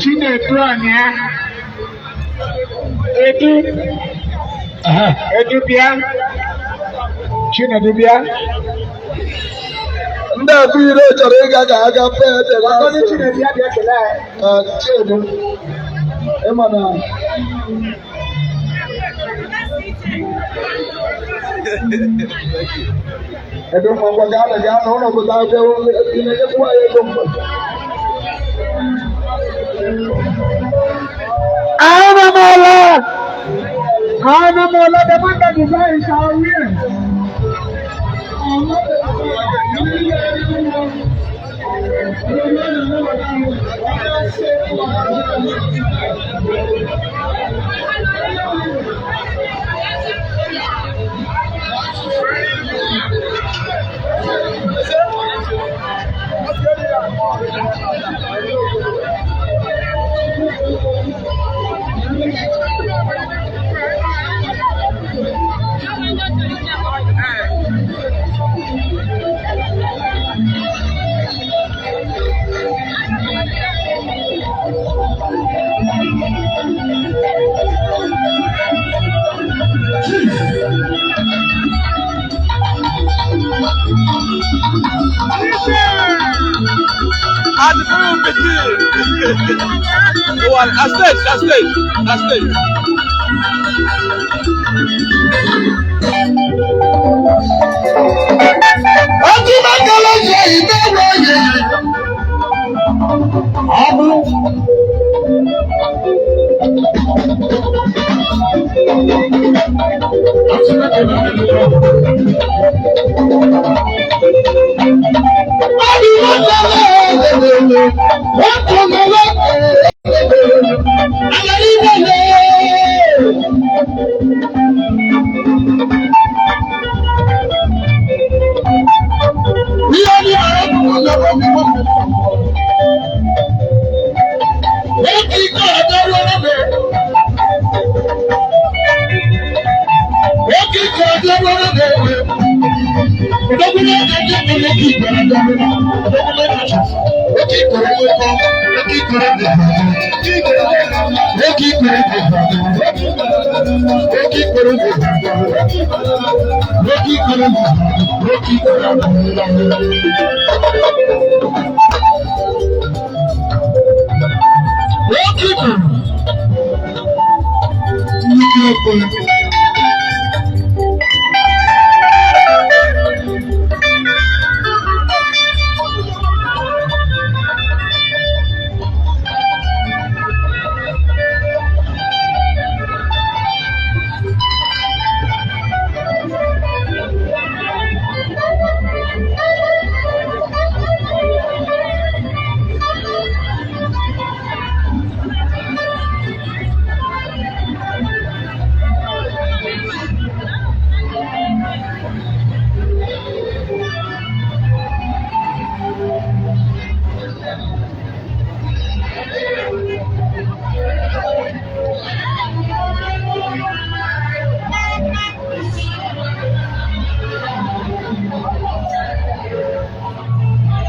Chinedu Anya Edu Edu bịa Chinedu bịa. Ndị abụ ire chọrọ ịga ka aga fee ede. Gwagodi Chinedu ya bịa kelee anyị. Chinedu, ịma na Edu mma, ngwa, gaa na gaa na ụlọ pụta abịa ị na-enyekwu anyị ego mgbe. Anamola! Anamola, the man that designs our wear. Adifuru Petit. One, a stage, a stage, a stage. Ọtí mẹ́kẹ́lẹ́ ṣe ìbéèrè yìí. Ọmú. Ọdí mẹ́kẹ́lẹ́ wọ́n kò lọ́wọ́ àlàyé ìbẹ̀lẹ̀. Ihe ní arákùnrin lọ́wọ́ ní wọ́n. Wọ́n kì í kọ́ ọ̀dọ́ lọ́wọ́ bẹ̀. Wọ́n kì í kọ́ ọ̀dọ́ lọ́wọ́ bẹ̀. Ọ̀dọ́gbọ́n náà kọ́ ọ̀dọ́ kì í kọ́ ọ̀dọ́ ọ̀dọ́gbọ́n náà wọ́n kì í kọ́ ọ̀dọ́ wọ́n kì í kọ́ ọ̀dọ́ wọ́n kì í kọ́ ọ̀dọ́ wọ́n kì í kọ́ ọ̀dọ́ wọ́n kì í kọ́ ọ̀dọ́ wọ́n kì í kọ́ ọ̀dọ́. Wọ́n kì í kọ́ ọ̀dọ́.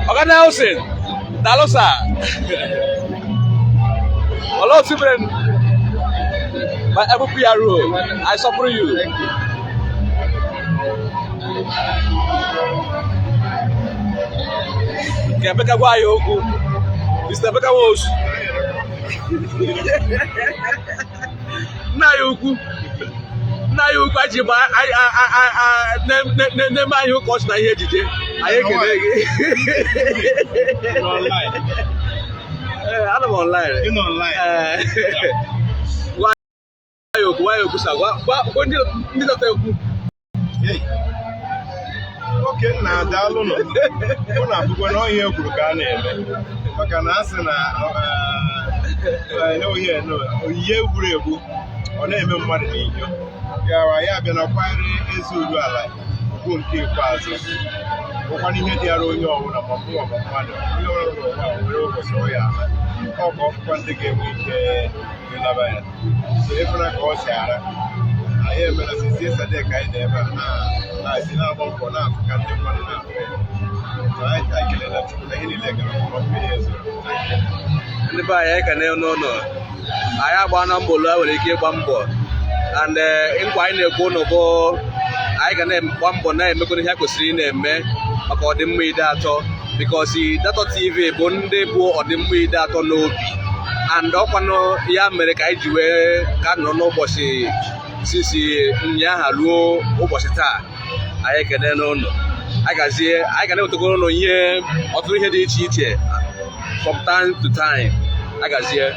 Oga Nelson, daalụ sir. Olee otu mere my able PRO, I support you. Thank you. Ka Emeka gwa anyị okwu. Mr. Emeka Nwosu. Nna anyị ukwu. Nna anyị ukwu anyị ji gba na-eme anyị ụka ọchị na ihe ejije. Anyị ekele gị. Online. Ee, ana m online. Ị nọ online. Ee. Gwa anyị okwu, gwa anyị okwu sir. Gwa ndị dọta okwu. Hey. Oke nna, daalụ nọ. Mụ na abụkwa na ọhịa ekwuru ka a na-eme maka na a sị na ohe onyinye egburu egbu ọ na-eme mmadụ n'inyo ya ya abịa na kwanyere eze uru ala ugwu nke ikpeazụ bụkwana ihe dịara onye ọbụla, ma mmụọ ma mmadụ, onye ọbụla n'ụwa nwere ụbọchị ọ ya ama ọ ka ọfụkwa ndị ga-enwe ike ịnaba ya. So ịfụna ka ọ si ara anyị emela since yesterday ka anyị na-ebe a na-esi na-agba mbọ na-afụ ka ndị mmadụ na-afụ ya. So anyị kelela Chukwu na ihe niile gara ọfụma, mmiri ezoro. Ndị be anyị, anyị ka na n'ụlọ anyị agba na mbọ ole nwere ike ịgba mbọ and nkwa anyị na-ekwu ụnụ bụ anyị ga na-agba mbọ na-emekwana ihe a kwesịrị ị na-eme maka ọdịmma Ideato, because Ideato TV bụ ndị bụ ọdịmma Ideato n'obi and ọkwanụ ya mere ka anyị ji wee ka nọrọ n'ụbọchị sisi ụnyaahụ ruo ụbọchị taa. Anyị ekene n'ụlọ. Anyị gazie, anyị ga na-ewetakwara ụnụ ihe, ọtụtụ ihe dị iche iche from time to time. Agazie.